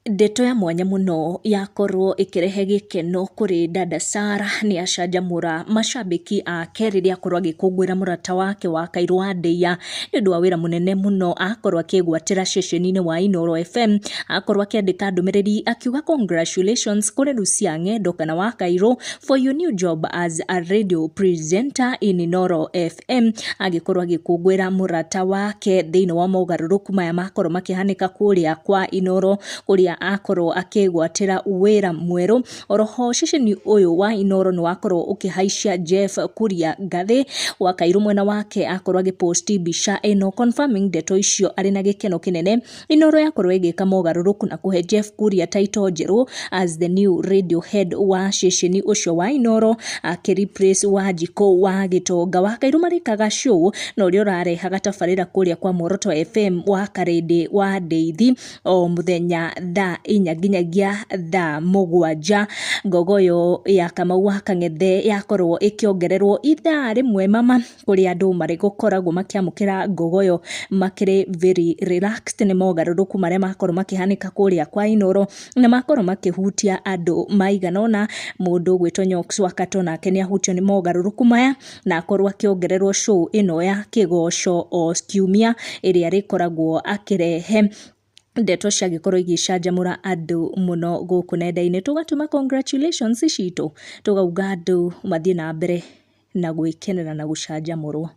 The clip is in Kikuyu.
Ndeto ya mwanya mũno yakorwo ĩkĩrehe gĩkeno kũrĩ dada Sarah nĩ acanjamũra macambĩki ake rĩrĩa akorwo agĩkũngũĩra mũrata wake wa Kairũ wa Ndeiya nĩ ũndũ wa wĩra mũnene mũno akorwo akĩgwatĩra ceceni-inĩ wa Inooro FM. Akorwo akĩandĩka ndũmĩrĩri akiuga congratulations kũrĩ Lucia Ng'endo kana wa Kairũ for your new job as a radio presenter in Inooro FM. Agĩkorwo agĩkũngũĩra mũrata wake thĩinĩ wa mogarũrũku maya makorwo makĩhanĩka kũrĩa kwa Inooro kũrĩa akorwo akĩgwatĩra wĩra mwerũ. Oroho ceceni ũyũ wa Inooro nĩ wakorwo ũkĩhaicia Jeff Kuria ngathĩ wa Kairũ mwena wake akorwo agĩposti mbica ĩno confirming ndeto icio arĩ na gĩkeno kĩnene. Inooro yakorwo ĩgĩka mogarũrũku na kũhe Jeff Kuria title njerũ as the new radio head wa ceceni ũcio wa Inooro, akĩ replace Wanjikũ wa Gĩtonga. Wa Kairũ marĩkaga show na ũrĩa ũrarehaga tabarĩra kũrĩa kwa Muoroto FM wa Karĩndĩ wa Ndeithi o mũthenya thaa 4 nginyagia thaa 7. Ngogoyo ya Kamau wa Kang'ethe yakorwo ĩkĩongererwo ithaa rĩmwe mama kũrĩa andũ marĩgũkoragwo makĩamũkĩra ngogoyo makĩrĩ very relaxed nĩ mogarũrũku marĩa makorwo makĩhanĩka kũrĩa kwa Inooro na makorwo makĩhutia andũ maigana ũna. Mũndũ ũgwĩtwo Nyox wa Kato nake nĩ ahutio nĩ mogarũrũku maya na akorwo akĩongererwo show ĩno ya kĩgoco o kiumia ĩrĩa arĩkoragwo akĩrehe ndeto ciagĩkorwo igĩcanjamũra andũ mũno gũkũ nenda-inĩ. Tũgatũma congratulations citũ tũgauga andũ mathiĩ na mbere na gwĩkenera na gũcanjamũrwo.